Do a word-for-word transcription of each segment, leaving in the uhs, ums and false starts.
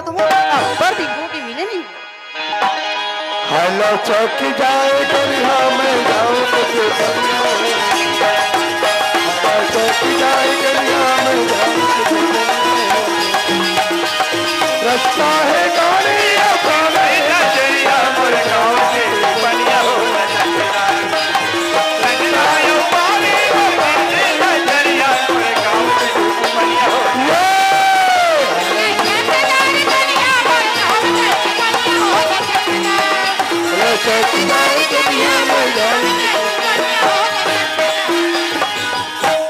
तो वो अब्बड़ दिन होगे मिले नहीं। हेलो चौकी जाए गरिया मैं जाऊं तो तू बनिया हो। हेलो चौकी जाए गरिया मैं जाऊं तो तू बनिया हो। रास्ता है गाड़ी या पागल नजरिया मोर गाँव के बनिया हो।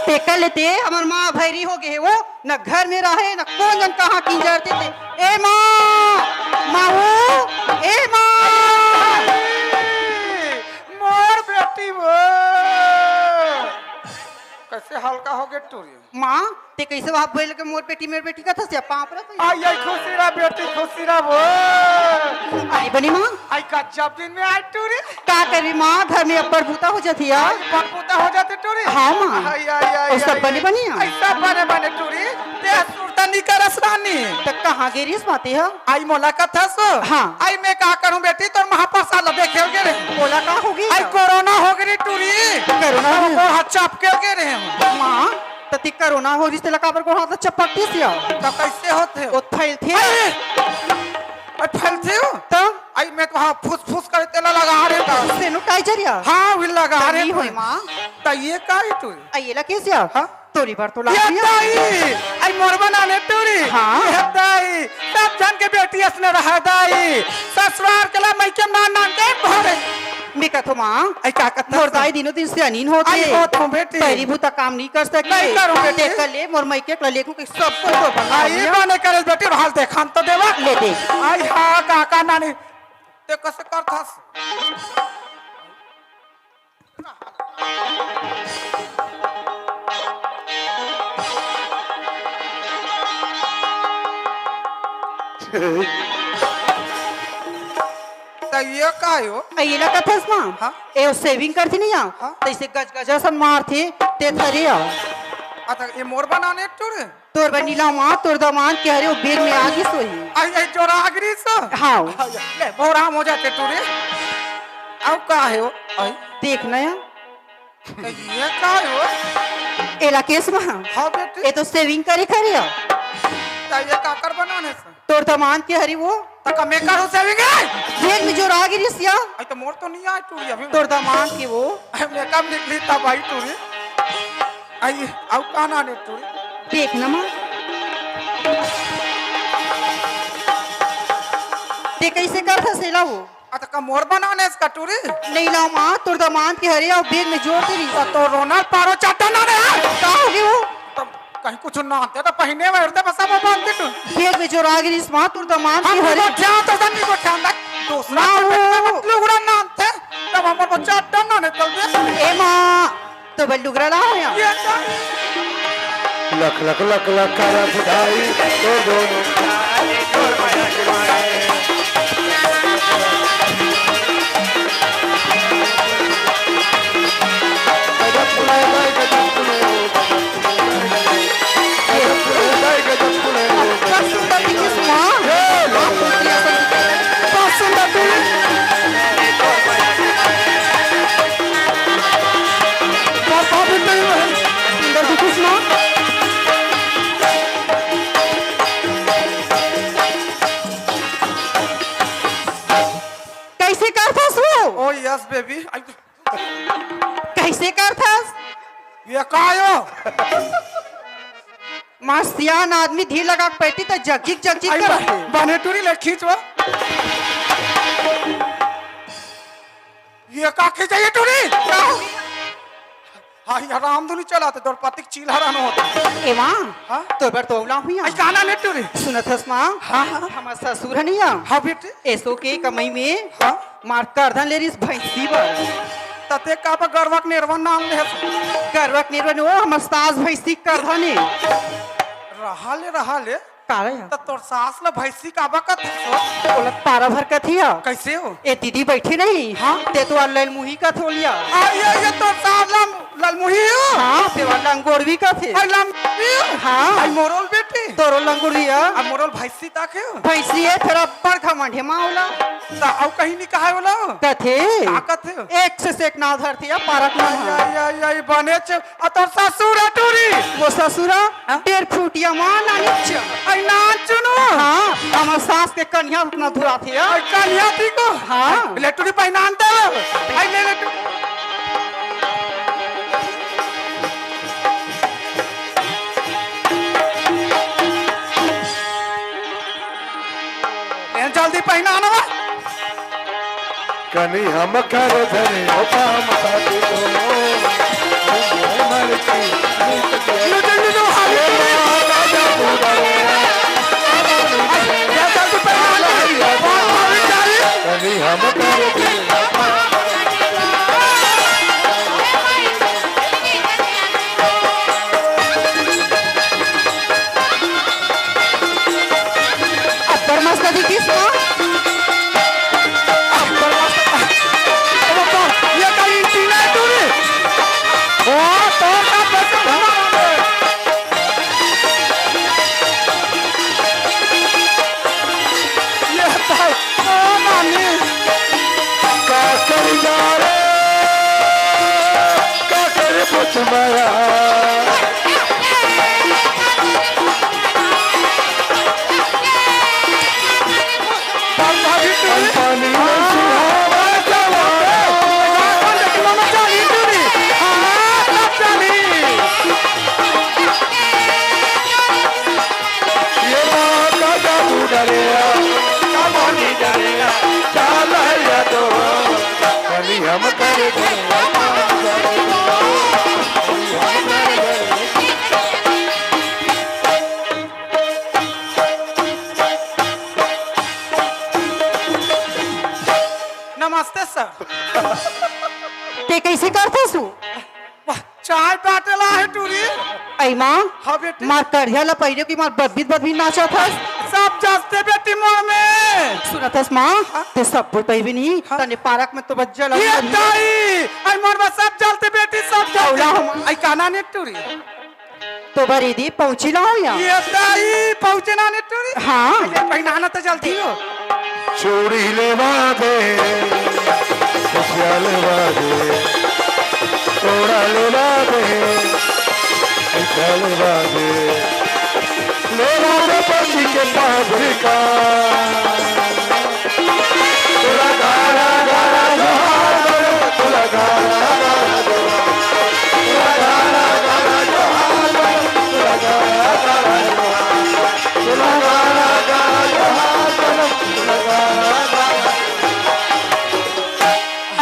तेकर ले ते हमर माँ भैरी हो गे हे वो, न घर में रहे, न कोन जन कहाँ किंजरते ते। ए माँ, माँ वो, ए माँ। मोर बेटी वो। कैसे हल्का हो गे टूरी? माँ, ते कैसे वहाँ बोल के मोर बेटी, मेर बेटी का थसिया पाँप रहा था? आई, आई, खुशी रहा बेटी, खुशी रहा वो। आई बनी माँ। आई, गजब दिन में आई टूरी। का करबी माँ, घर में अब्बड़ बूता हो जाती है। आई, बड़ बूता हो जाती टूरी। हाँ माँ। आई, आई, आई, और सब आई, बने आई। बनी है? आई, सब बने बने टूरी। ते सुरता नहीं करस रानी। त कहाँ गे रिहिस माँ ते ह? आई मोला कथस? हाँ। आई मैं का करूं बेटी, तोर महाप्रसाद ला देखे गे रेहेंव। ओला का होगे? आई कोरोना हो गे रे टूरी। कोरोना हो गे? गोड़ हाथ चपके गे रेहेंव। माँ, त ते कोरोना हो रिहिस तेला काबर गोड़ हाथ चपकतिस या? त कैसे होथे? ओ फैलथे। आई, आई फैलथे हो? त? आई मैं तो हाँ फुस फुस करे तेला लगा रे त। Sanitizer या? हाँ, वही लगा त रे नहीं त। होय माँ। त ये का है टूरी? आई एला कैसे या? हाँ? तोरी बर तो ये लागी। दाई, आई मोर बनाने टूरी। हाँ। ये दाई, सब झन के बेटी असने रहा दाई। ससुरार के ला मइके नान नान के भरे। मैं कथो माँ, आई का कथस? मोर दाई दिनों दिन सियानिन होत हे। आई होत हों बेटी। पैरी भूता काम नहीं कर सके। नहीं करूँ बेटी। तेकर ले मोर मइके के ला लेखूँ कि सब कोई तोर बर आई लागी। बने करे बेटी, हाल देखान तो देवा। ले दे। आई हाँ काका नानी, ते कसे करथस? त ये का हो? आ, ये ला कथस माँ? हाँ? ए, ओ shaving करथे नहीं या? हाँ? त इसे गजगजा सन मारथे, ते थरे या। अच्छा, ये मोर बनाने टूरी? तोर बर नीला माँ, तोर दमांद के हरे, ओ बेर में आ गिस होही। आई, आई, जोरा आ गिस? हाँ। आई, ले, बोराम हो जाते टूरी। अउ का हे वो? आई। देख ना या। त ये का हे वो? एला केस माँ। हाँ बेटी। ए तो shaving करे के हरे या। त ये काकर बनाने से? तोर दमांद के हरे वो। त का मैं करूँ shaving है? बेर में जोरा गिस या। आई त मोर तो नहीं आए टूरी अभी। तोर दमांद के वो। आई makeup निकली तब आई टूरी। आई, अउ का नाने टूरी? देख ना माँ। ते कैसे करथस एला वो? आ, त का मोर बनाने से का टूरी? नहीं लाव माँ, तोर दमांद के हरे अउ बेर में जोर दे रही। त तो रोनर पारो चट्टा नाने हे। का होगे वो? त कहीं कुछ नानथे त पहिने में हरते बसा में बांध दे टूरी। बेर में जोरा गिस माँ, तोर दमांद के हरे। हम तो ध्यान तो नहीं को ध्यान रख। दूसरा ना के बेटा वो। लुगड़ा नानथे, तब हमर बच्चा अड्डा नाने चल दे। ए माँ, तो बल लुगड़ा लाव या। ये क्या? लख लख लख लख करत दाई, तो दोनों कैसे करथस वो? Oh yes baby। कैसे करथस? ये का हो? माँ सियान आदमी धीर लगा के पैती त जगजिग जगजिग आई कर। बा-, बने टूरी ले खींच वो। ये का खींच ये टूरी? हाँ, ये राम धुनी चला तो द्रौपदी के चील हरण होता। ए माँ, हाँ? तो बर तो औला हुई आई गाना ले टूरी। सुनत हस माँ? हाँ, हाँ। हमर ससुर हनिया। हाँ बेटी। एसो के कमाई में हाँ। मार करधन ले रिस भैंसी बर। तते का बा गरवा के नेरवा नाम ले हस? गरवा के नेरवा ने ओ हमर सास भैंसी करधन हे। रहा ले, रहा ले। का रे? त तोर सास ल भैंसी का बा कथस? ओला पारा भर कथिया। कैसे हो? ए दीदी बैठी नहीं? हाँ। ते तो online मुही कथोलिया। आ, ये, ये तोर सास ल ललमुही हो? हाँ, तेला लंगोड़वी कथे। अई लंगोड़वी हो? हाँ। अई मोरोल बेटी? तोरो लंगोड़वी हो? अई मोरोल भैंसी ताके हो? भैंसी हे, फेर अब्बड़ घमंड हे माँ ओला। त अउ कहीं नहीं कहा ओला? कथे। का कथे? एक से एक नाव धरथे या पारक में। अई, अई, अई, अई, बने च-, अ तोर ससुर हे टूरी? वो ससुर हे? हाँ? डेढ़ फुटिया माँ नानी च। अई नान चुनो? हाँ, हमर सास के कनिहा उतना धुराथे या। अई कनिहा ठीक हो? हाँ। ले टूरी पहिनान दे। अई ले, ले टूरी। ए, जल्दी पहिना ना। कनी हम कर धरे ओ पाम साथी को। मर की लो, लो, लो, लो, हाली ए माँ राजा बुलावे। ए, जल्दी पहिना ना। कनी हम कर धरे ओ पाम अब्बड़ मस्त दिखिस ना। अब्बड़ मस्त। अरे बाप, ये का एंटीना हे टूरी? ओ, तो का बस। ये तो, ओ नानी। का करी जा रे, का करी पुछ माया। नमस्ते सर। ते कइसे करथस तू? वाह, चाय बाटे ला हे टूरी। अई माँ, हाँ बेटी। मार करिया ला पहिरे कि मार बदबीत बदबीत नाचत हस। सब जलथे बेटी मोर में। सुनत हस माँ, हाँ? ते सब बोल पहिबे नहीं, हाँ? तने पारक में तो बज्जा लग ये रही। दाई, अई मोर में सब जलथे बेटी, सब जलथे। अउला हो माँ। अई काना ने टूरी। तो बरी दी पहुंची लाओ या। ये दाई, पहुंचे ना ने टूरी। हाँ। ये पहिनाना तो जल्दी हो। चूड़ी लेवा दे, खुशिया लेवा दे, तोड़ा लेवा दे, टीका लेवा दे, लेवा दे पंछी के पाँव का।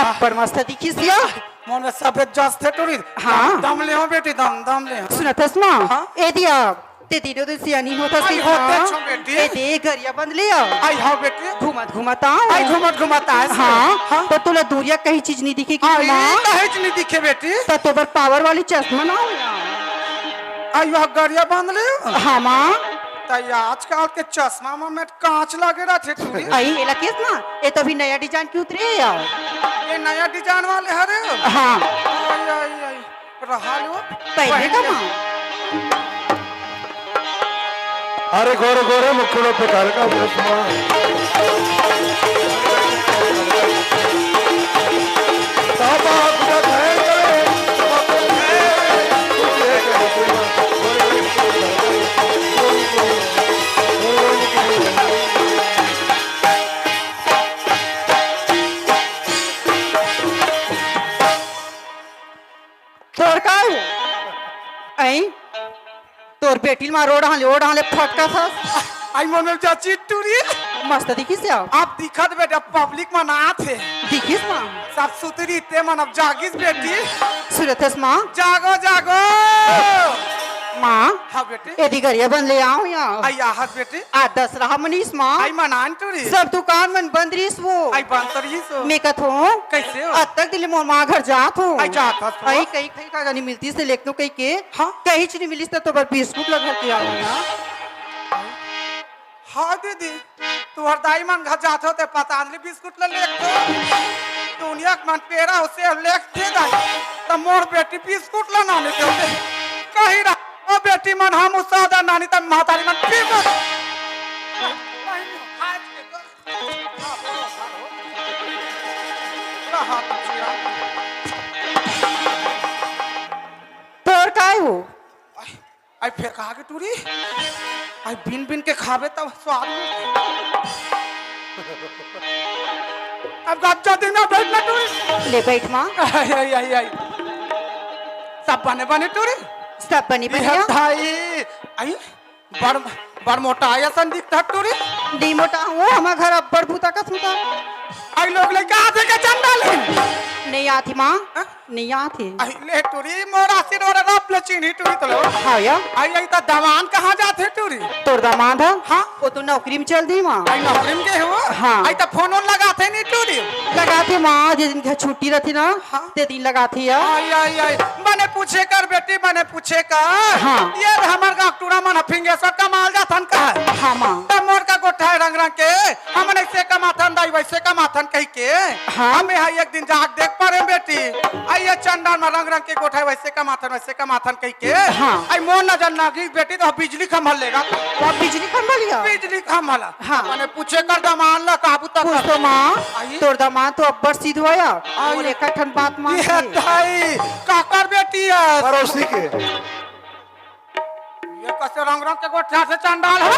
अब्बड़ मस्त दिखिस या। मोर में सफेद जस थे टूरी। हाँ। दम, दम ले हो बेटी, दम, दम ले हो। सुनत हस माँ? हाँ? ए दिया, ते दिनों दिन सियानी होत हस आई कि होते हाँ? छो बेटी। ए दे गरिया बंद ले आ। आई हाँ बेटी। घूमत घूमत आओ। आई घूमत घूमत आए से। हाँ, हाँ। तो तोला दूरिया कहीं चीज नहीं दिखे कि आई माँ? कहीं चीज नहीं दिखे बेटी। तो तोबर पावर वाली चश्मा ना हो या। आई वह गरिया बंद ले। हाँ माँ। तो ये आजकल के चश्मा में कांच लगे रहिथे टूरी। अई, एला केस ना, ए तो अभी नया डिजाइन के उतरे हे या। ये नया डिजाइन वाले हरे हो? हाँ। आई, आई, आई। रहा लो। पहले का माँ। अरे गोरे गोरे मुखड़ों पे घर का चश्मा। बाबा आपका खैर करे। तोर का हो? अई? तोर बेटी ला रोड हाले, ओड हाले फटकत हस। आई मन में जा चिट्टूरी। मस्त दिखिस या। अब दिखत बेटा, पब्लिक मन आत हे। दिखिस माँ? सब सुतरी ते मन अब जागिस बेटी। सुरत हस माँ? जागो, जागो। माँ? हाँ बेटी। एदी गरिया बंद ले आओ या। आई आहत बेटी। आ दसरा मनीस माँ। आई मनान टूरी। सब दुकान मन बंद रहिस वो। आई बंद तो रहिस वो। मैं कथों। कइसे हो? अतक दिल्ली मोर माँ घर जात हों। आई जात हस वो। आई कहीं, कहीं का नहीं मिलतिस ते लेकनो कहीं के। हाँ। कहीं च नहीं मिलिस ते तो बर बिस्कुट ला घर के आऊँ ना। हाँ दीदी, तुहर दाई मन घर जात हो ते पतंजलि बिस्कुट ला लेत हो। दुनिया के मन पेरा हो से लेख दे दाई, त मोर बेटी बिस्कुट ला नानी दे दे। कही रहा, ओ बेटी मन हम उसादा नानी त महतारी मन पी दे। तोर काय हो? आई फेर कहा के टूरी, आई बिन बिन के खाबे तब स्वाद मिलथे। अब गच्चा दिन में बैठ ना टूरी। ले बैठ माँ। आई आई आई आई, सब बने बने टूरी। सब बने बने या? भाई, आई बड़ बड़ मोटा आया सन दिखता टूरी। दी मोटा हूँ, हमार घर अब्बड़ भूता का सूता। आई लोग लइका आथे के चंदा ले। नहीं आथी माँ। हाँ? नहीं आथे। आई ले टूरी, मोर आशीर्वाद रब ले चीन्ही टूरी तो लो। हाँ या। आई आई त दमान कहाँ जाथे टूरी? तोर दमान ह? हाँ। वो तो नौकरी में चल दी माँ। आई नौकरी में गए हो? हाँ। आई त फोन ओन लगाथे नहीं टूरी? लगाथे माँ, जे दिन घर छुट्टी रहती ना, हाँ। ते दिन लगाथे या। आई आई आई, मने पूछे कर बेटी, मने पूछे कर। हाँ। ये हमर गाँव टूरा मन फिंगेश्वर कमाल जाथन का? हाँ माँ। त मोर का गोठा है रंग रंग के, हमन ऐसे कमाथन दाई, वैसे कमाथन कही के। हाँ। हम यहाँ एक दिन जाके देख पा रहे बेटी, आई ये चंडाल में रंग रंग के गोठा है, वैसे कमाथन, वैसे कमाथन कही के। हाँ। आई मोर नजर ना गई बेटी, तो बिजली खंभा लेगा। वो बिजली खंभा लिया? बिजली खंभा ला। हाँ। मने पूछे कर दमान ला काबू तक कुछ तो माँ, आई? तोर दमान तो अब्बड़ सीध होया। आई। और एक ठन बात मान ये के। दाई, काकर बेटी है? पड़ोसी के। ये कसे रंग रंग के गोठा से चंडाल है?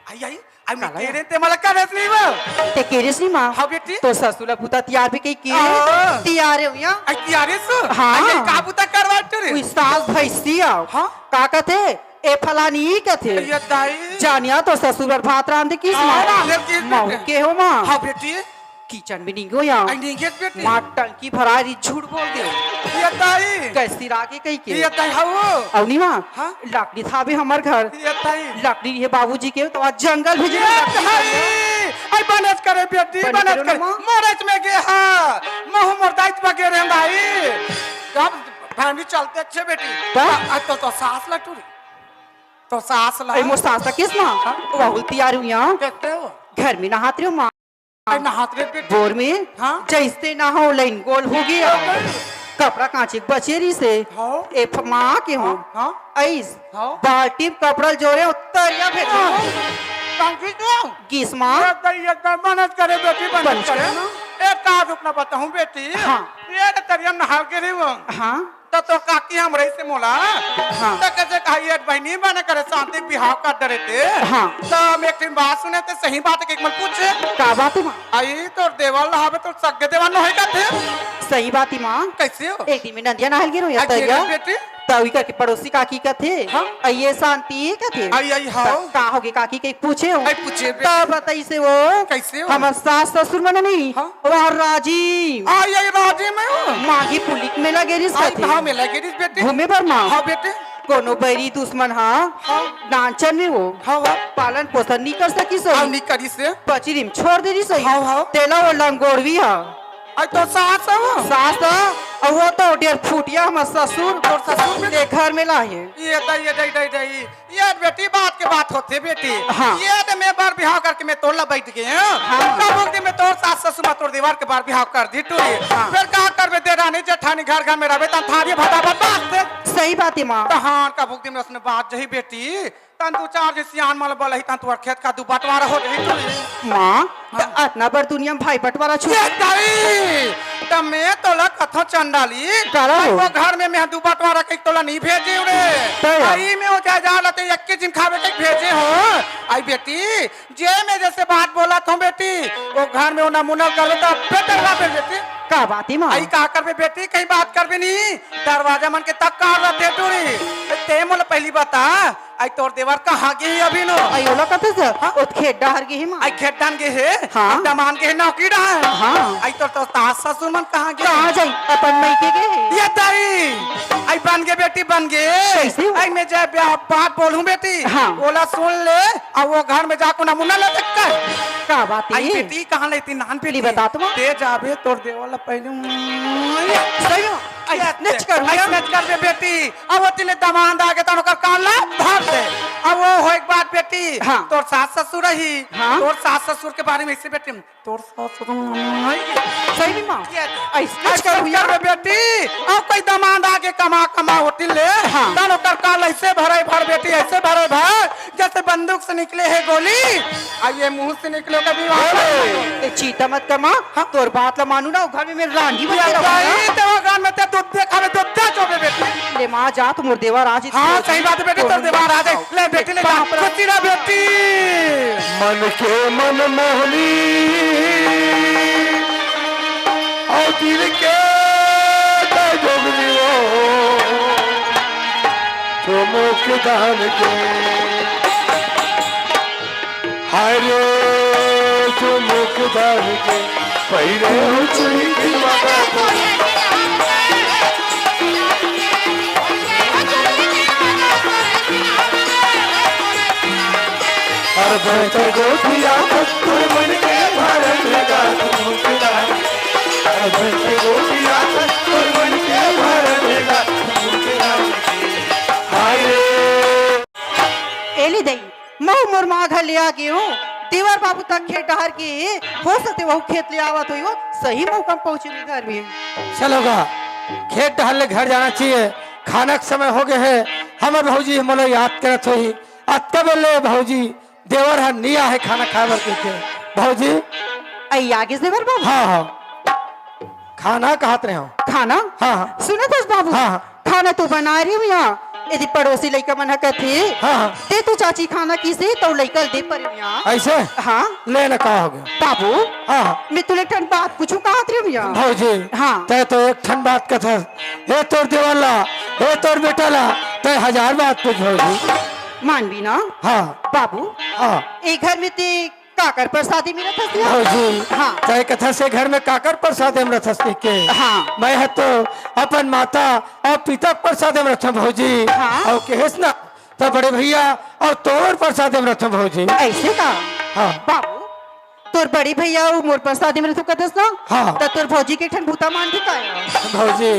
आई आई, आई मैं काला केरे ते मला करेस नहीं वो। ते केरिस नहीं माँ। हाँ बेटी। तो ससुर ला बुता तियार भी कही के। हाँ। तियार है भैया। आई तियार है सु। हाँ। आई का बुता करवा टूरी? कोई सास भैंसी आओ। हाँ। का कथे? ए फलानी ही कथे। ये दाई। जानिया तो ससुर बर भात रांध किस हाँ, माँ? रांध किस महू बेटे? के हो माँ? हाँ बेटी। किचन में निंगो या। आई निंगेत बेटी। माँ टंकी भरा रही, झूठ बोल दे। ये दाई। कैसी रागे कही के? ये दाई हवो। अउनी माँ। हाँ? लकड़ी था भी हमर घर। ये दाई। लकड़ी ये बाबूजी के तो आज जंगल भेजे ये दाई। आई बनत करे बेटी, बनत करे। मोरच में गे हा। महू मोर दाई बगे रे दाई। जब फैमिली चलते अच्छे बेटी। का? आज तो, तो सास ला टूरी। तो सास ला। ए, मोर सास ला किस माँ? हाँ? वो उल्टी आ रही हूँ यहाँ। कैसे हो? घर में नहात रही हूँ माँ। आई नहात रे बेटी। बोर में हाँ। जैसे नहाओ लाइन गोल हो गया। हाँ। कपड़ा कांचे के बचे रही से। हाँ। ए फ-, माँ के हो। हाँ, हाँ। ऐस। हाँ। बाल्टी में कपड़ा जोरे उतरिया भेज। हाँ। कांची तो? किस माँ? ये तो, ये तो मनत करे बेटी, मनत करे। एक का रुकना बताऊं बेटी। हाँ। ये तो तरिया नहा के रही हूँ। हाँ। त तोर काकी हमरे से मोला। हाँ। त कहे, "कहा ये बहिनी मने करे शांति बिहाव कर डरे ते।" हाँ। त हम एक ठिन बात सुने ते सही बात के एक मन पूछे। का बात है माँ? आई तोर देवर लहावे तोर सगे देवर नोहे कथे। सही बात है माँ। कैसे हो? एक दिन में नंदिया नहाल गिरो या आई तरिया। बेटी। तवी करके पड़ोसी काकी कथे। हाँ। आई ये शांति कथे। आई, आई, हाँ। त का होगे काकी के पूछे हो? आई पूछे बेटी। त बताई से वो। कैसे हो? हमर सास ससुर मन नहीं। हाँ। वहाँ राजी। आई, आई, राजी में हो। माघी पुलिक मेला गेरिस आई कथे। भाव मेला गेरिस बेटी। घूमे बर माँ। हाँ बेटी। कोनो बैरी दुश्मन हा। हाँ। नानचन में वो। हाँ, हाँ। पालन पोषण नहीं कर सकिस हो। हाँ, नहीं करिस से। पचरी में छोड़ दे रही सही। हाँ, हाँ। तेला वो लंगोड़वी हा। आई तो सास है वो। सास हा। और वो तो डेढ़ फुटिया हमर ससुर। तोर ससुर में? ले घर में ला है। ये दई, ये दई, दई, दई। ये बेटी बात के बात होथे बेटी। हाँ। ये तो मैं बार बिहाव करके मैं तोर ला बैठ गए हूँ। हाँ। कब उस दिन मैं तोर सास ससुर मा तोर देवर के बार बिहाव कर दी टूरी। हाँ। फिर का करबे देरानी जेठानी घर घर में रहबे तन थारी भता बर्बाद से। सही बात है माँ। तो हाँ कब उस दिन में उसने बात जही बेटी तन दू चार जे सियान मल बलही तन तुअर खेत का दू बंटवारा हो जही टूरी। माँ, त अतना बड़ दुनिया में भाई बंटवारा छूट ये दाई, त मैं तोला कथो चंडाली, करा हो। वो घर में मैं दू बंटवारा के तोला नहीं भेजे रे। तो यार। आई में हो जाए जा लते एक के जिन खावे के भेजे हो। आई बेटी, जे मैं जैसे बात बोला था बेटी, वो घर में वो नमूना कर लेता, बेटर ला बेटी। का बात है माँ? आई का करबे बेटी, कहीं बात करबे नहीं, दरवाजा मन के तक कार रहते टूरी। ते मोला पहली बता, आई तोर देवर कहाँ गे हे अभी नो? आई ओला कथे से? हाँ? ओत खेत डहर गे हे माँ। आई खेत डान गे हे? हाँ। दमान गे हे नौकरी डहर? हाँ। आई तोर तो सास ससुर मन कहाँ गे? कहाँ जाई? अपन मइके गे हे। ये दाई, आई बन गे बेटी, बन गे। कैसे हो? आई मैं जाए ब्याह बात बोलूं बेटी। हाँ। ओला सुन ले, अब वो घर में जाको नमूना ले सकता है। का बात आई है? बेटी कहाँ लेती नान बेटी? बता तो माँ। ते जाबे तोर देवर ला पहले। सही हो? अइसनेच करहूँ। अइसनेच करबे बेटी। अब ओती ले दमांद आगे तहन ओकर कान ला धर दे। अब वो होए के बाद बेटी, हाँ। तोर सास ससुर रही, हाँ। तोर सास ससुर के बारे में अइसे बेटी, तोर सास ससुर सही में माँ। अइसनेच करहूँ यार। करबे बेटी। अब कोई दमांद आगे कमा कमा ओती ले, हाँ। तहन ओकर कान ला अइसे भरे भर बेटी, अइसे भरे भर। जइसे बंदूक से निकले हे गोली, अउ ये मुंह से निकले कभी वापस। ए, चिंता मत कर माँ, हाँ। तोर बात ला मानहूँ ना, ओ घर में मैं रानी बन के रहूँ ना। देवागन में ते दूध दे खावे, दूध दे चोबे बेटी। ले माँ जा, तू मोर देवर आ जी। हाँ, सही बात है बेटी, तोर देवर आ जाए। ले बेटी, ले जा, खुशी रह बेटी। मन के मन मोहनी, अउ दिल के दे डोगरी हो। चुमुक दान के, हाय रे, चुमुक दान के, पहिरे हो चुरी की माला। अरे बैठ गोपिया, तोर मन के भारत का चुमुक दान। अरे बैठ गोपिया, तोर मन के भारत का चुमुक दान। हाय रे। ए ले दई, महूँ मोर माँ घर ले आ गे हँव। देवर बाबू तक खेत डहर के, हो सकथे वहू खेत ले आवत होही, वो सही मौका में पहुँचे घर में। चलो गा, खेत डहर ले घर जाना चाहिए, खाना के समय हो गे हे। हमर भौजी मोला याद करत होही, अतका बेर ले भौजी देवर ह नइ आहे खाना खाए बर कहिके। भौजी। अई आ गिस देवर बाबू। हाँ, हाँ। खाना कहत रहे हो। खाना? हाँ, हाँ। सुनत हस बाबू? हाँ, हाँ। खाना तो बनाए रहे हँव यहाँ। यदि पड़ोसी लइका मन ह कथे, हाँ, हाँ। दे तो चाची खाना किसे, तो लइका ल दे परे हँव यहाँ। अइसे? हाँ। ले ना, का हो गे? बाबू, हाँ, हाँ। मैं तुले एक ठन बात पूछूँ कहत रहे हँव यहाँ। भौजी, हाँ। तैं तो एक ठन बात कथस। ए तोर देवर ला, ए तोर बेटा ला, तैं हजार बात पूछ भौजी। मानबे ना? हाँ। बाबू, हाँ। ए घर में ते काकर परसादी मिलत हस या? भौजी, हाँ। तैं कथस ए घर में काकर परसादी मिलत हस कहिके? हाँ। मैं ह तो अपन माता अउ पिता के परसादी मिलत हँव भौजी। हाँ। अउ कहेस ना, त बड़े भैया अउ तोर परसादी मिलत हँव भौजी। अइसे का? हाँ। बाबू, तोर बड़े भैया अउ मोर परसादी मिलत हँव कथस ना? हाँ। त तोर भौजी के एक ठन बूता मान के का? भौजी,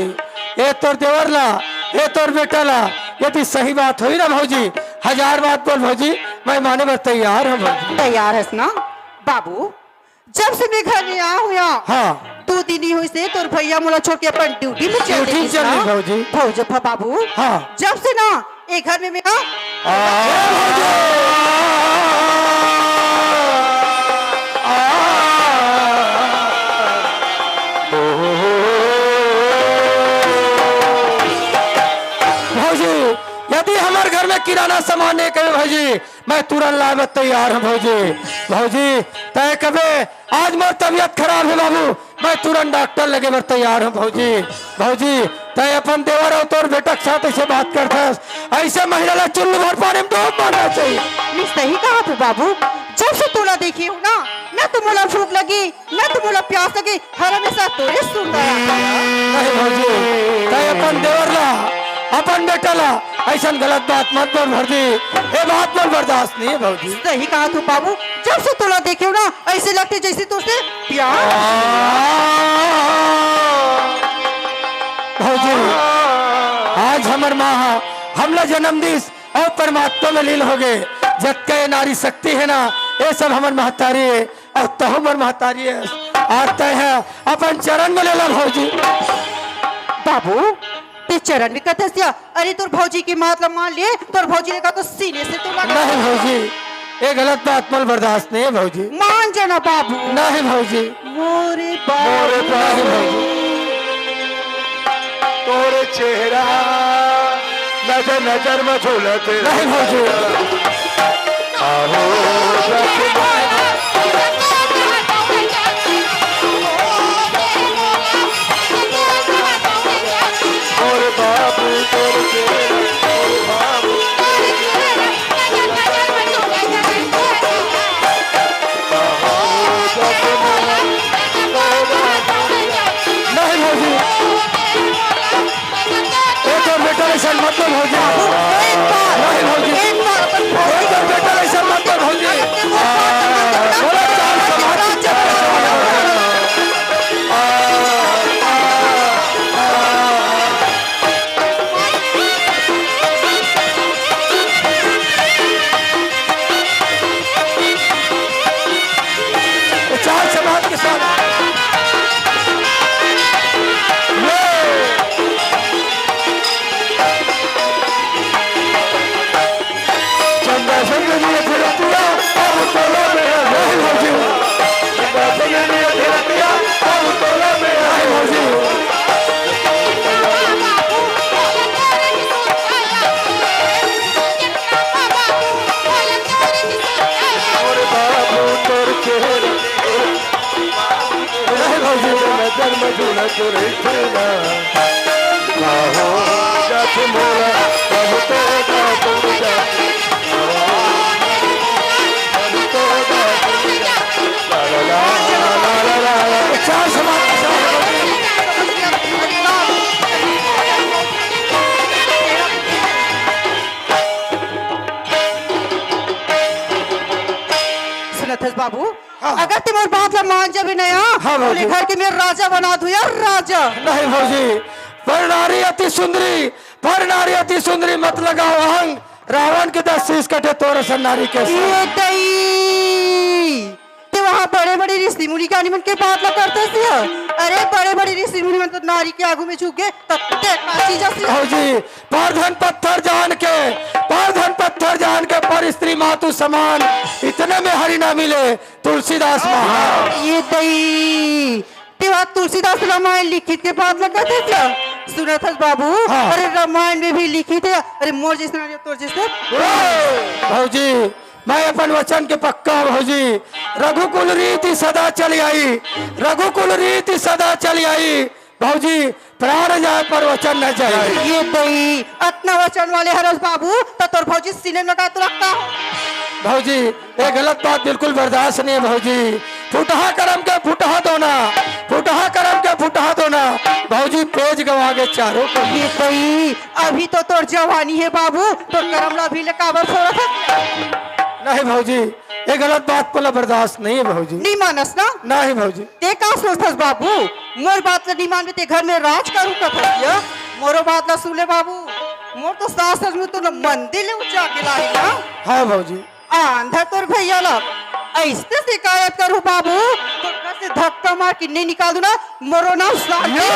ए तोर देवर ला, ए तोर बेटा ला, यदि सही बात होही ना भौजी, हजार बात बोल भौजी, मैं माने बर तैयार हँव भौजी। तैयार हस ना? बाबू, जब से मैं घर में आए हँव, हाँ। दू दिन ही होइस हे, तोर भैया मोला छोड़ के अपन ड्यूटी में चल ड्यूटी में देस चल ना। गे भौजी। भौजी, बाबू, हाँ। जब से ना ए घर में मैं, आ, भौजी, यदि हमर घर में किराना सामान नइ कहे भौजी, मैं तुरंत लाए बर तैयार हँव भौजी। भौजी, तैं कबे आज मोर तबियत खराब हे बाबू, मैं तुरंत डॉक्टर लगे बर तैयार हँव भौजी। भौजी, तैं अपन देवर अउ तोर बेटा के साथ अइसे बात करथस, अइसे महिला ला चुल्लू भर पानी में डूब मरना चाहिए। मैं सही कहत हँव बाबू, जब से तोला देखे हँव ना, ना तो मोला भूख लगे, ना तो मोला प्यास लगे, हर हमेशा तोरे सुनता रहता है। नहीं भौजी, तैं अपन देवर ला, अपन बेटा ला अइसन गलत बात मत बोल भौजी, ए बात मोर बर्दाश्त नइ हे भौजी। सही कहत हँव बाबू, जब से तोला देखे हँव ना, अइसे लगथे जइसे तोर से प्यार। भौजी, आज हमर माँ ह हमला जनम दिस अउ परमात्मा में लीन हो गे। जतका ए नारी शक्ति हे ना, ए सब हमर महतारी हे। अउ तहूँ मोर महतारी हस, आज तैं ह अपन चरण में ले ला भौजी। बाबू, तैं चरण में कथस या? अरे तोर भौजी के बात ला मान ले, तोर भौजी ले का तो सीने से तो लगा। नहीं भौजी, ए गलत बात मोला बर्दाश्त नइ हे भौजी। मान जाना बाबू। नहीं भौजी। मोरे बाबू। मोरे बाबू। तोरे चेहरा नजर नजर में झूलत। नहीं भौजी। आहो। मोरे बाबू तोरे चेहरा, मोरे बाबू। नहीं भौजी, ए तोर बेटा अइसन मत बोल भौजी। बाबू, एक बार, नहीं भौजी, एक बार अपन ए तोर बेटा अइसन मत बोल भौजी। सुनत हस बाबू, हाँ। अगर ते मोर बात ला मान जाबे ना, हाँ, तो ले भौजी। घर के मैं राजा बना दूं यार, राजा। नहीं भौजी, पर नारी अति सुंदरी, पर नारी अति सुंदरी मत लगाओ अहंग, रावण के दस शीश कटे तोर असन नारी के साथ। ये दई, ते वहाँ बड़े-बड़े ऋषि मुनि ज्ञानी मन के बात ला करत हस या? अरे बड़े-बड़े ऋषि मुनि मन तो नारी के आगू में झुक गे, त ते का चीज हस या? भौजी, पर धन पत्थर जान के, पर धन पत्थर जान के, पर स्त्री मातु समान, इतने में हरि ना मिले, तुलसीदास महाराज। ये दई, ते वहाँ तुलसीदास रामायण लिखित के बात ला करत हस या? सुनत हस बाबू, हाँ। अरे रामायण में भी लिखित हे, अरे मोर जैसे नारी तोर जैसे। भौजी, मैं अपन वचन के पक्का हूँ भौजी। रघुकुल रीति सदा चली आई, रघुकुल रीति सदा चली आई। भौजी, प्राण जाए पर वचन न जाए। ये दई, अतना वचन वाले हरस बाबू, त तोर भौजी सीने में लगा तो रखता। भौजी, ये गलत बात बिल्कुल बर्दाश्त नहीं है भौजी। फुटहा करम के फुटहा दोना, फुटहा करम के फुटहा दोना। भौजी, पेज गवा के चारों को। ये दई, अभी तो तोर जवानी है बाबू, तोर करम ला अभी ले काबर फोड़त हस? नहीं भौजी, ये गलत बात मोला बर्दाश्त नहीं है भौजी। नहीं मानस ना? नहीं भौजी। ते का सोचथस बाबू? मोर बात ला नहीं मानबे ते घर में राज करू कथस या? मोरो बात ला सुन ले बाबू, मोर तो सास ससुर तो मंदिर ले उठा के लाही ना। हाँ भौजी। आंधा तोर भैया ला ऐसे शिकायत करू बाबू, तो घर से धक्का मार के नहीं निकाल दूं ना, मोरो नाम शांति। यो!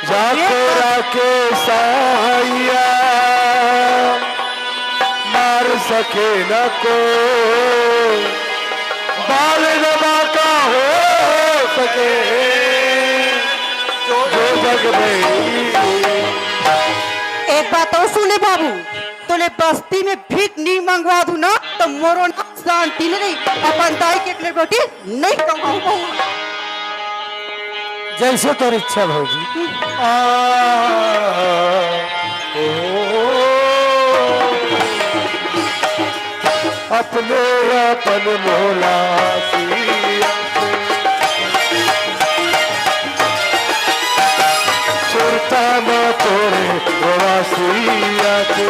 जाको राखे साइया, मार सके न को, बाल न बांका हो सके, जो जग में। एक बात और सुन ले बाबू, तोले बस्ती में भीख नहीं मंगवा दूं ना, तो मोरो ना शांति नहीं रही। अपन दाई के एक ले रोटी नहीं कमाऊं बहू। जैसे तोर इच्छा भौजी। आ, ओ, अपने अपन मोला सिया। सुरता म तोरे रोवासिया के।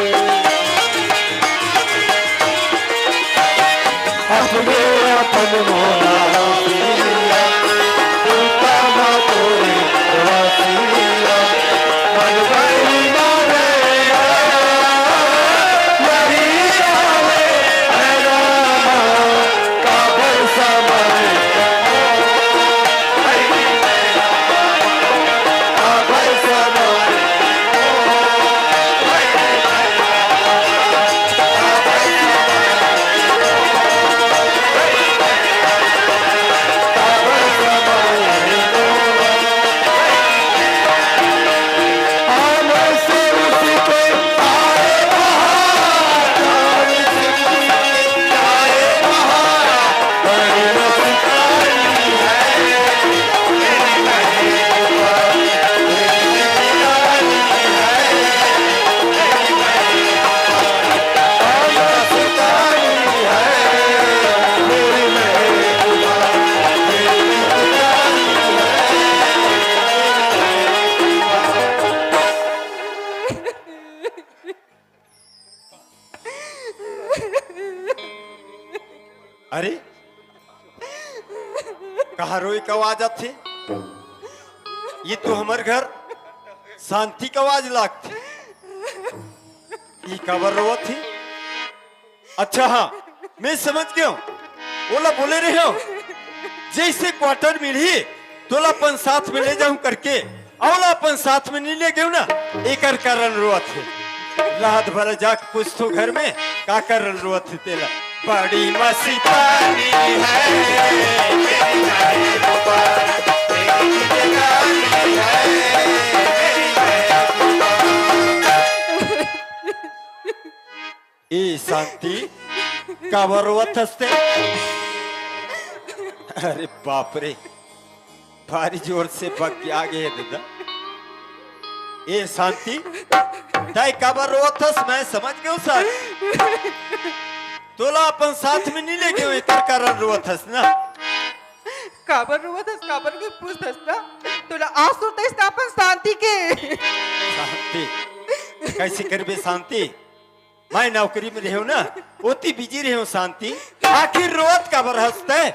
अपने अपन मोला सिया, सुरता म तोरे रोवासिया। मन बड़ी मारे, यही जाने, है रामा। अरे, कहाँ रोई के आवाज आथे? ये तो हमर घर शांति के आवाज लागथे। ये काबर रोवत हे? अच्छा हाँ, मैं समझ गया हूँ। ओला बोले रहे हो, जैसे क्वार्टर मिलही, तोला अपन साथ में ले जाऊं करके, अउ ओला अपन साथ में नहीं ले गेव ना, एकर कारण रोवत हे। रात भर जाके पूछथों घर में, का कारण रोवत हे तेला। बड़ी मस्तानी है मेरी महबूबा, तेरी जवानी है मेरी महबूबा। ए शांति, काबर रोवत हस ते? अरे बाप रे, भारी जोर से बक के आगे हे दादा। ए शांति, तैं काबर रोवत हस? मैं समझ गेंव सर। तोला अपन साथ में नइ ले गेंव, एकर कारण रोवत हस ना? काबर रोवत हस, काबर के पूछत हस ना? तोला आस सुरत हे अपन शांति के। शांति, कइसे करबे शांति? मैं नौकरी में रहेंव ना, ओती busy रहेंव शांति। आखिर रोवत काबर हस तैं?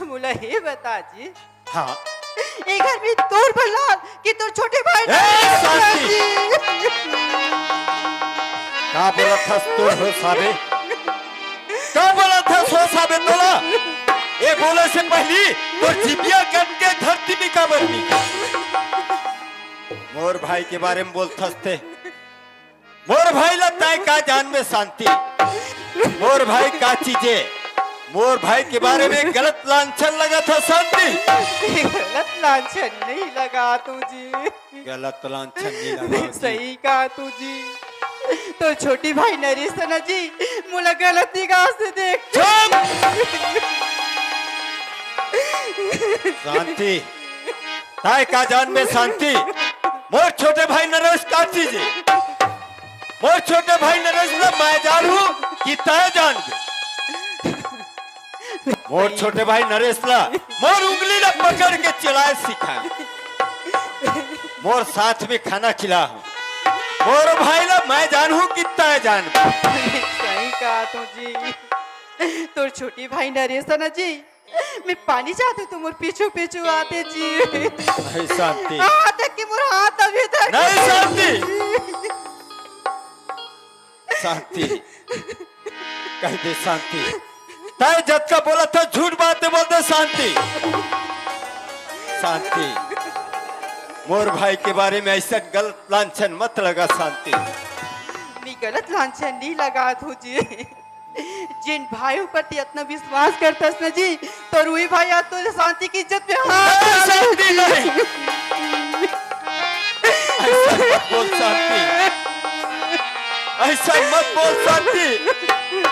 मोला ये बता जी। हाँ। ए घर में तोर बर लान कि तोर छोटे भाई ए, शांति! जी। का बोलत हस तोर होश आबे? का बोलत हस होश आबे तोला? ए बोले से पहिली तोर जिभिया कट के धरती में काबर नइ? मोर भाई के बारे में बोलत हस तैं। मोर भाई ला तैं का जानबे शांति? मोर भाई का चीज हे? मोर भाई के बारे में गलत लांछन लगाथस शांति। गलत लांछन नइ लगाथंव जी। गलत लांछन नइ लगाथस जी। सही कहा तू जी। तोर छोटे भाई नरेश ना जी, मोला गलत निगाह से देख। चुप! शांति, तैं का जानबे शांति? मोर छोटे भाई नरेश का चीज हे? मोर छोटे भाई नरेश ला मैं जानहूं कि तैं जानबे? मोर छोटे भाई नरेश ला मोर उंगली ला पकड़ के चलाए सिखाए। मोर साथ में खाना खिलाहूं। मोर भाई ला मैं जानहूं कि तैं जानबे। सही कहा तू जी। तोर छोटे भाई नरेश ना जी, मैं पानी चाहत हंव तो मोर पीछू पीछू आथे जी। नहीं शांति। हां, देख के मोर हाथ अभी तक नहीं शांति। शांति, कहि दे शांति। तैं जतका बोलत हस झूठ बात बोलत हस शांति। शांति, मोर भाई के बारे में अइसन गलत लांछन मत लगा शांति। मैं गलत लांछन नइ लगाथंव जी। जेन भाई ऊपर तैं अतना विश्वास करथस ना जी, तोर उही भाई आज तोर शांति के इज्जत में हाथ नहीं, डाले। शांति नहीं। अइसन मत बोल शांति। अइसन मत बोल शांति।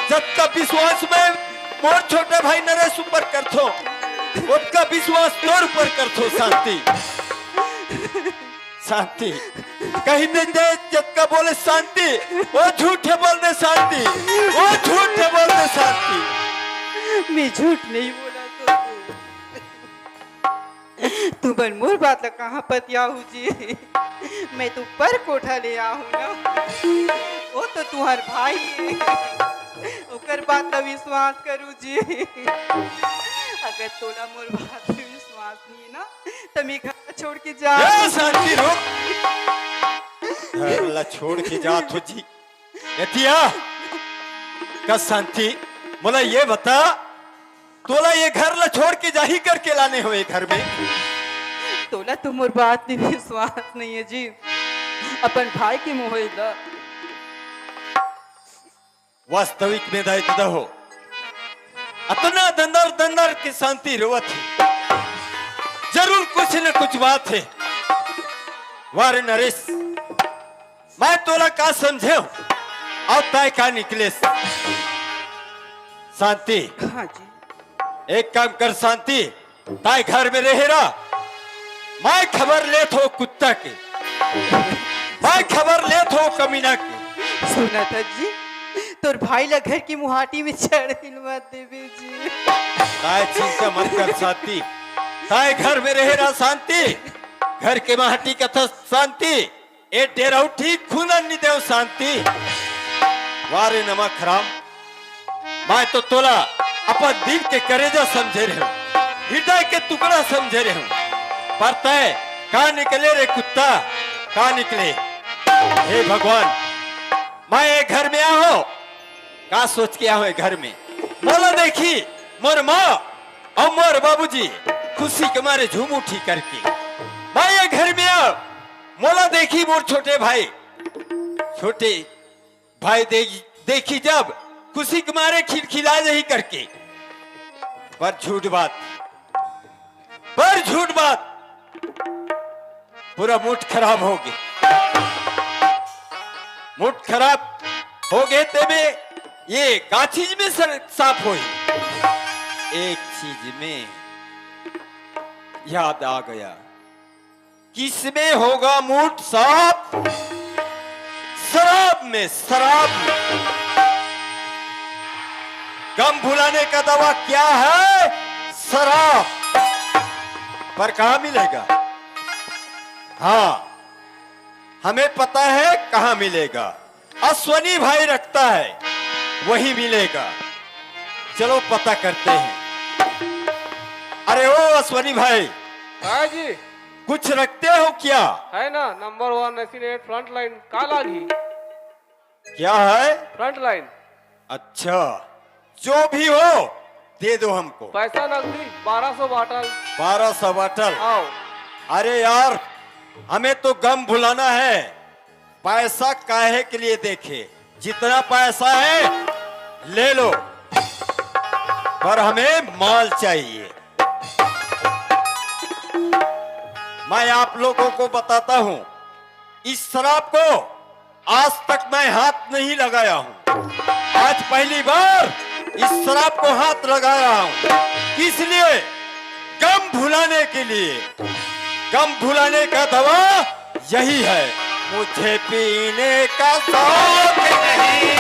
जतका विश्वास मैं मोर छोटे भाई नरेश ऊपर करथंव, ओतका विश्वास तोर ऊपर करथंव शांति। शांति, कहि दे, जतका बोले शांति, ओ झूठ हे बोल दे शांति, ओ झूठ हे बोल दे शांति। मैं झूठ नइ बोलत हंव। तुमन मोर बात ला कहां पतियाहू जी? मैं तो ऊपर कोठा ले आहूं ना, ओ तो तुम्हर भाई हे, ओकर बात ला विश्वास करू जी। अगर तोला मोर बात पे विश्वास नइ हे ना, त मैं घर ला छोड़ के जा। ए, शांति रुक। घर ला छोड़ के जाथस जी। एती आ। का शांति, मोला ये बता, तोला ये घर ला छोड़ के जाही करके लाने हंव ये घर में? तोला तो मोर बात में विश्वास नइ हे जी। अपन भाई के मुंह ला। वास्तविक में दाई ददा हो, अतना दंदर दंदर के शांति रोवत हे, जरूर कुछ न कुछ बात हे। वारे नरेश, मैं तोला का समझेंव अउ तैं का निकलेस? शांति, हाँ जी। एक काम कर शांति, तैं घर में रहे रह, मैं खबर लेत हंव कुत्ता के, मैं खबर लेत हंव कमीना के। सुनत हस जी, तोर भाई ला घर के मुहाटी में चढ़े ल मत देबे जी। तैं चिंता मत कर शांति, तैं घर में रहे रह शांति, घर के मुहाटी कथस शांति, ए डेरा उठी, खुंदन नइ देवं शांति। वारे नमक हराम, मैं तो तोला अपन दिल के करेजा समझे रहेंव, हृदय के टुकड़ा समझे रहेंव, पर तैं का निकले रे कुत्ता, का निकले? हे भगवान, मैं ये घर में आए हंव, का सोच के आए हंव ये घर में? मोला देखही मोर माँ अउ मोर बाबूजी खुशी के मारे झूम उठही करके। मैं ये घर में आए हंव, मोला देखही मोर छोटे भाई, छोटे भाई दे-, देखही जब खुशी के मारे खिलखिला जाही करके। पर झूठ बात, पर झूठ बात, पूरा mood खराब होगे, mood खराब होगे। तेमे ये का चीज में सर-, साफ होही? एक चीज में। याद आ गया। किसमें होगा मूड साफ? शराब में, शराब में। गम भुलाने का दवा क्या है? शराब। पर कहाँ मिलेगा? हाँ, हमें पता है कहाँ मिलेगा। अश्वनी भाई रखता है, वही मिलेगा। चलो पता करते हैं। अरे ओ अश्वनी भाई, हाँ जी। कुछ रखते हो क्या? है ना, नंबर वन एसिनेट फ्रंट लाइन। का लागी? क्या है? Front line. अच्छा, जो भी हो, दे दो हमको। पैसा नकदी बारह सौ बाटल। बारह सौ बाटल? आओ। अरे यार, हमें तो गम भुलाना है, पैसा काहे के लिए देखे? जितना पैसा है, ले लो, पर हमें माल चाहिए। मैं आप लोगों को बताता हूं, इस शराब को आज तक मैं हाथ नहीं लगाया हूं, आज पहली बार इस शराब को हाथ लगा रहा हूं। किस लिए? गम भुलाने के लिए। गम भुलाने का दवा यही है। मुझे पीने का शौक नहीं।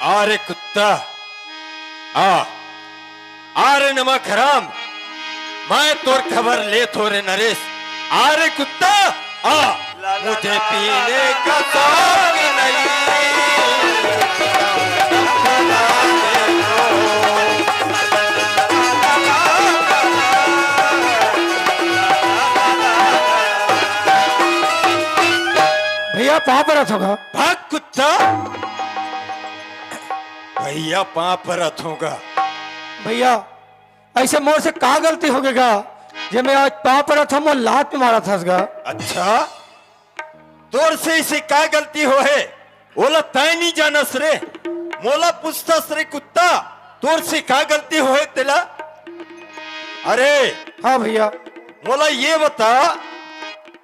अरे कुत्ता, आ, अरे नमक हराम, मैं तोर खबर लेथों रे नरेश। अरे कुत्ता, आ, मुझे पीने का शौक नहीं। भैया, पाँव परत हों गा। भाग कुत्ता। भैया, पाँव परत हों गा। भैया, ऐसे मोर से का गलती होगे गा, जे मैं आज पाँव परत हों, मोला लात मारत हस गा। अच्छा, तोर से इसे का गलती होहे, ओला तैं नी जानस रे, मोला पूछथस रे कुत्ता, तोर से का गलती होहे तेला? अरे हाँ भैया। मोला ये बता,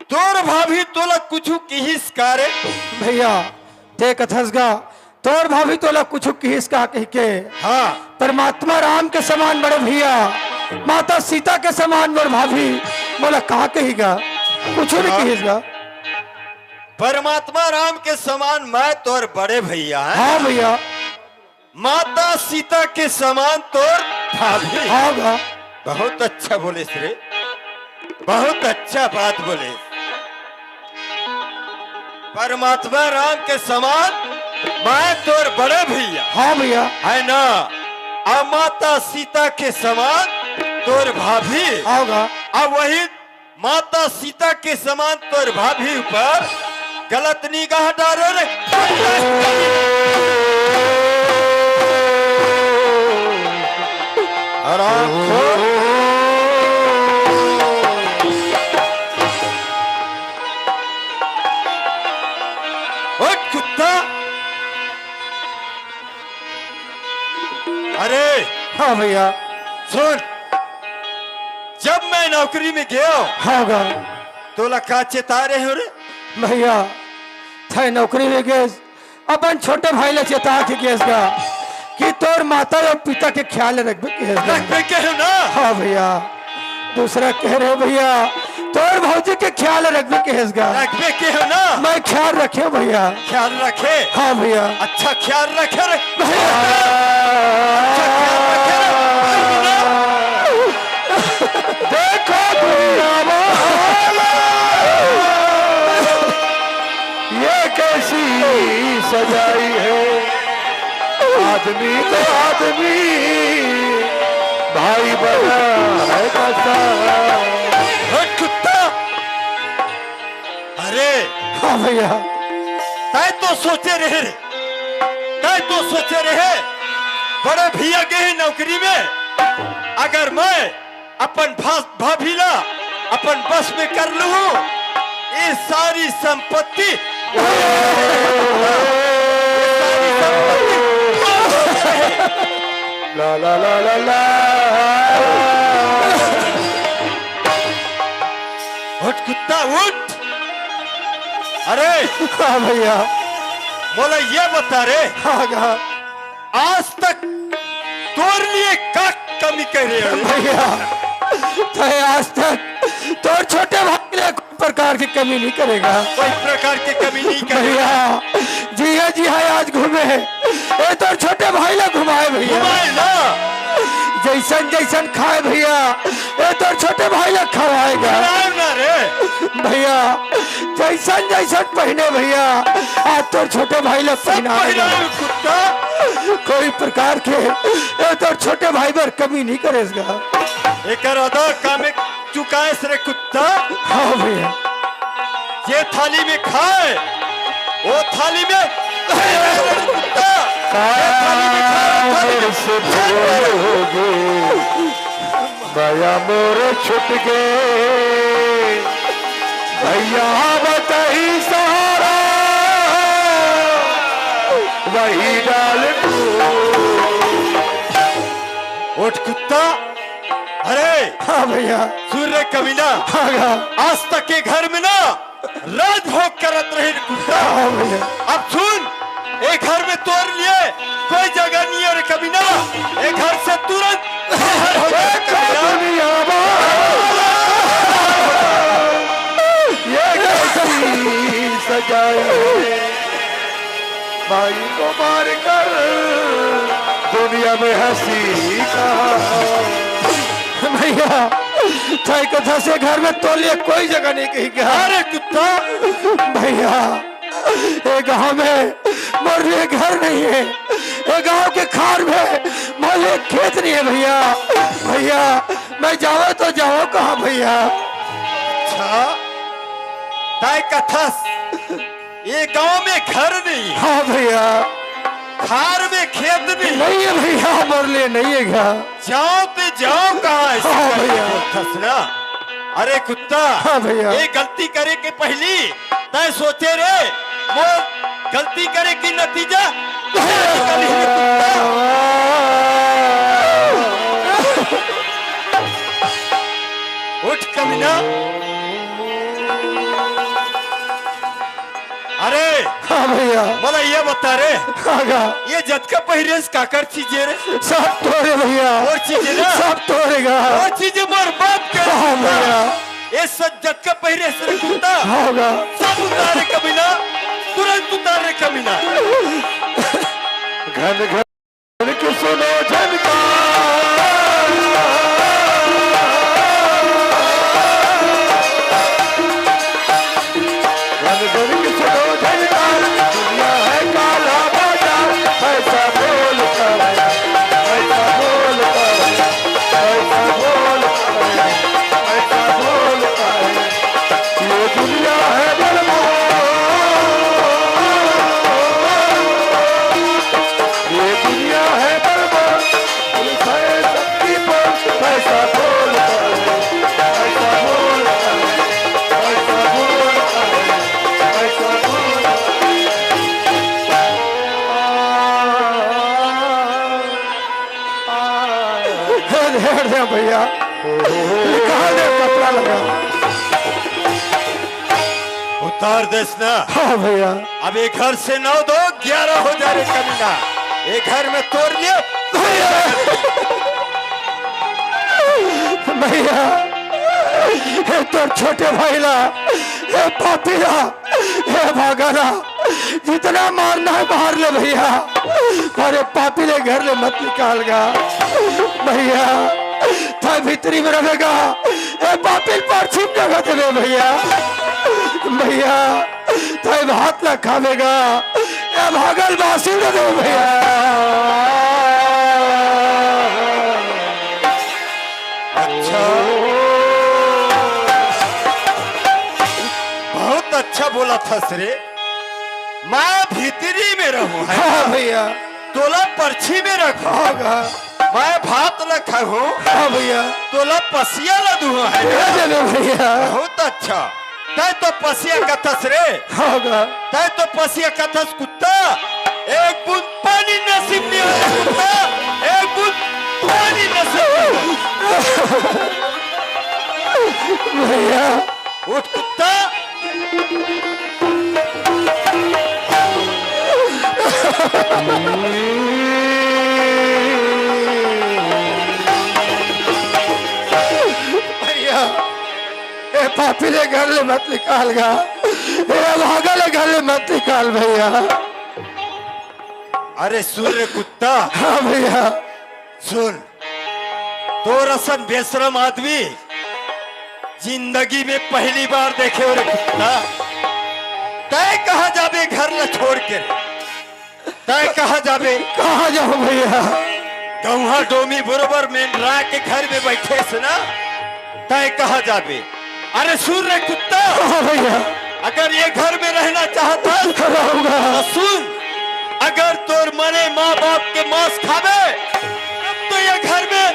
तोर भाभी तोला कुछु किहिस का रे? भैया, तैं कथस गा, तोर भाभी तोला कुछु किहिस का कहिके? हाँ। परमात्मा राम के समान बड़े भैया, माता सीता के समान मोर भाभी, मोला का कही गा? कुछु नी हाँ। किहिस गा। परमात्मा राम के समान मैं तोर बड़े भैया हैं। हाँ भैया। माता सीता के समान तोर भाभी। हाँ गा। बहुत अच्छा बोलेस रे, बहुत अच्छा बात बोलेस। परमात्मा राम के समान मैं तोर बड़े भैया। हाँ भैया। है ना? आ माता सीता के समान तोर भाभी। हाँ गा। अब वही माता सीता के समान तोर भाभी ऊपर गलत निगाह डारे रे। हरामखोर। उठ कुत्ता। अरे हाँ भैया। सुन, जब मैं नौकरी में गया हूँ, हाँ गा। तोला का चेता रहे हो रे? भैया, तैं नौकरी में गेस, अपन छोटे भाई ला चेता के गेस गा कि तोर माता अउ पिता के ख्याल रखबे केहेस गा। रखबे केहेस ना? हाँ भैया। दूसरा कहे रहे भैया, तोर भौजी के ख्याल रखबे केहेस गा। रखबे केहेस ना? मैं ख्याल रखे भैया। ख्याल रखे? हाँ भैया। अच्छा ख्याल रखे रे। भैया। अच्छा ख्याल रखे रे। देखो भैया, ये कैसी सजाई है। आदमी तो आदमी भाई बना है कसम। हट कुत्ता। अरे, हाँ भैया। तय तो सोचे रहे रे, तय तो सोचे रहे, बड़े भैया गे हे नौकरी में, अगर मैं अपन भा-, भाभी ला अपन बस में कर लूं, ये सारी संपत्ति, ये सारी संपत्ति ला, ला, ला, ला, ला। उठ कुत्ता, उठ। अरे, हाँ भैया। मोला ये बता रे, हाँ, हाँ। आज तक तोर लिए का कमी करे हवे? भैया, तय आज तक तोर छोटे भाई ले कोई प्रकार की कमी नहीं करेगा। कोई प्रकार की कमी नहीं करेगा। भैया, जिया जिया आज घूमे, ए तोर छोटे भाई ला घुमाए भैया। घुमाए ना। जैसन जैसन खाए भैया, ए तोर छोटे भाई ला खवाएगा। खवाए ना रे। भैया, जैसन जैसन पहिने भैया, आज तोर छोटे भाई ला सब पहिना पहिना देगा। कुत्ता। कोई प्रकार के ए तोर छोटे भाई बर कमी नहीं करेगा। एकर अदा काम चुकाएस रे कुत्ता। हाँ भैया। जे थाली में खाए, वो थाली में कुत्ता। जे थाली में खाए, वो थाली में से भूल हो गए। माया मोर छुट गे, भैया बताही सहारा, वही डाल तू। उठ कुत्ता, अरे हाँ भैया। सुन रे कमीना, हाँ, हाँ। आज तक के घर में ना राजभोग करत रहे कुत्ता। हाँ भैया। अब सुन, ए घर में तोर लिए कोई जगह नहीं है रे कमीना। ए घर से तुरंत बाहर हो जा कमीना। दुनिया में ये कैसी सजाई है, भाई को मार कर दुनिया में हंसी कहाँ। भैया, तय कथा से घर में तोर लिए कोई जगह नहीं कही गया। अरे कुत्ता। भैया, ए गांव में मोर लिए घर नहीं है, ए गांव के खार में मोर लिए खेत नहीं है भैया। भैया, मैं जावं तो जावं कहाँ भैया? अच्छा, तय कथस, ए गांव में घर नहीं, हाँ भैया। खार में खेत नहीं। नहीं है भैया, मोर लिए नहीं है घर। जावं ते जावं कहाँ है? हाँ भैया। बोलथस ना। अरे कुत्ता, हाँ भैया। ये गलती करे के पहली तय सोचे रे, वो गलती करे की नतीजा निकली रे कुत्ता। उठ कमीना। अरे, हाँ भैया। मोला ये बता रे, हाँ गा। ये जतका पहिरेस काकर चीजे रे? सब तोरे भैया। और चीजे ना? सब तोरे गा। और चीजे बर्बाद कर हाँ दिया। भैया। ये सब जतका पहिरेस रे कुत्ता। हाँ गा। सब उतार रे कमीना, तुरंत उतार रे कमीना। घन घन के सुनो झनकार, घन घन के सुनो झनकार, दुनिया है काला बाजार, पैसा बोलता है, पैसा बोलता है, पैसा बोलता है, पैसा बोलता है। ये दुनिया है बर्बाद, ये दुनिया है बर्बाद, पुलिस है सबकी पर, पैसा बोलता है, पैसा बोलता है, पैसा बोलता है, पैसा बोलता है। आ, आ, आ। हेर, हेर दे भैया, निकाल दे कपड़ा लगा। उतार देस ना। हाँ भैया। अब ये घर से नौ दो ग्यारह हो जा रे कमीना। ये घर में तोर लिए। भैया, भैया, ये तोर छोटे भाई ला, ये पापी ला, ये भागा ला, जितना मारना है मार ले भैया, अरे पापी ले घर ले मत निकाल गा। भैया, तय भीतरी में रहेगा, ए पापी ल परछिम जगह देवे भैया। भैया, तय भात ला खावेगा, भागल बासी दे दे भैया। अच्छा, बहुत अच्छा बोला थस रे। मैं भीतरी में रहूं, है हाँ ना? भैया। तोला परछी में रखूं। हाँ, हाँ। मैं भात ल खाहूं। हाँ भैया। तोला पसिया ल दूहूं, है ना? दे दे भैया। बहुत अच्छा। तैं तो पसिया कथस रे। हाँ गा। तैं तो पसिया कथस कुत्ता। एक बूंद पानी नसीब नहीं होता कुत्ता। एक बूंद पानी नसीब नहीं होता। भैया। उठ कुत्ता। भैया, ए पापी ले घर ले मत निकाल गा। ए अभागा ले घर ले मत निकाल भैया। अरे सुन रे कुत्ता। हाँ भैया। सुन, तोर असन बेशरम आदमी जिंदगी में पहली बार देखे हो रे कुत्ता। तैं कहाँ जाबे घर ला छोड़ के? तैं कहाँ जाबे? कहाँ जाहूं भैया? गौहा डोमी बरोबर मेंढरा के घर में बैठे से ना, तैं कहाँ जाबे? अरे सुन रे कुत्ता, हाँ भैया। अगर ये घर में रहना चाहत हस, रहूंगा। तो सुन, अगर तोर मरे माँ बाप के मांस खाबे, तब तो ये घर में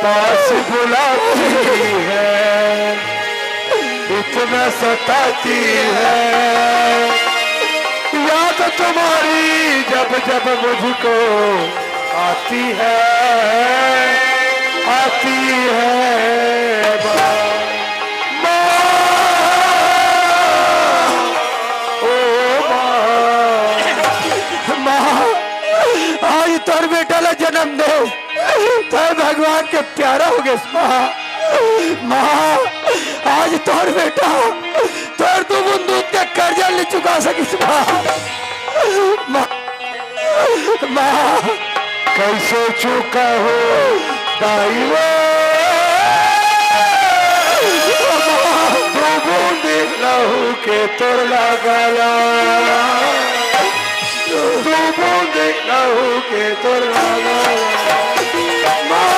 पास बुलाती है, इतना सताती है याद तुम्हारी, जब जब मुझको आती है, आती है। माँ, ओ माँ। माँ, आज तोर बेटा ला जन्म दे, तैं भगवान के प्यारा हो गए माँ। माँ, आज तोर बेटा तोर दू बूंद दूध के कर्जा नहीं चुका सकिस माँ। माँ, माँ। कैसे चुका हो दाई वो? दू बूंद लहू के तोर लागला। दू बूंद लहू के तोर लागला। माँ।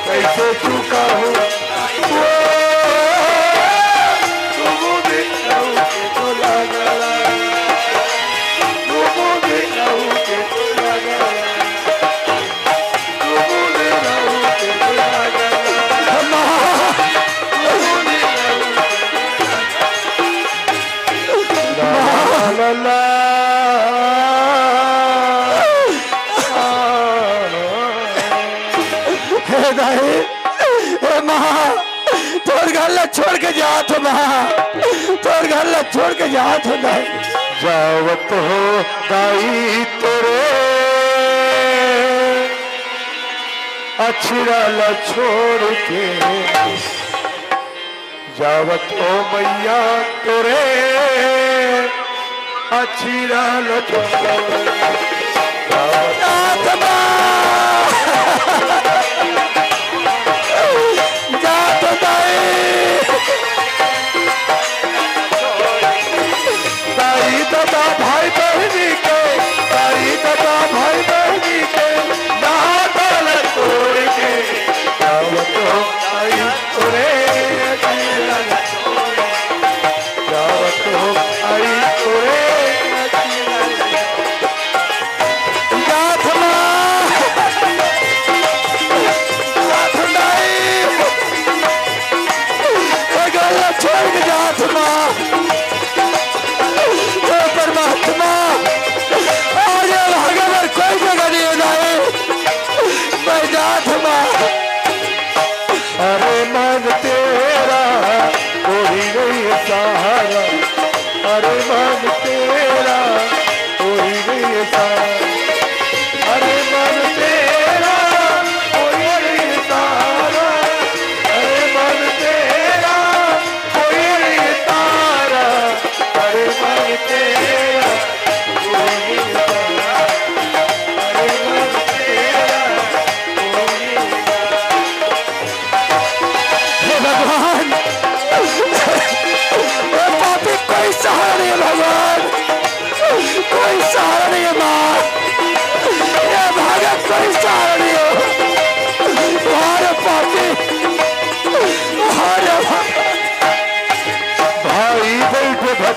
कैसे चुका हूँ? हे दाई, ए माँ, तोर घर ला छोड़ के जात हो माँ, तोर घर ला छोड़ के जात हो दाई। जावत हो दाई तोरे अछरा ला छोड़ के, जावत हो मैया तोरे अछरा ला छोड़ के। जात बा। जात दाई। दाई ददा भाई बहिनी के, दाई ददा भाई बहिनी के, नाता ला तोड़ के, जावत हो दाई तोरे अछरा ला छोड़ के। जावत हो दाई तोरे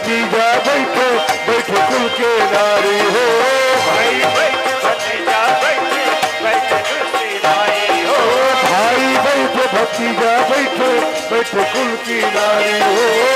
भतीजा बैठे, बैठे कुल के नारी हो। भाई बैठे भतीजा बैठे, बैठे कुल के नारी हो। भाई बैठे, भतीजा बैठे, बैठे कुल की नारी हो।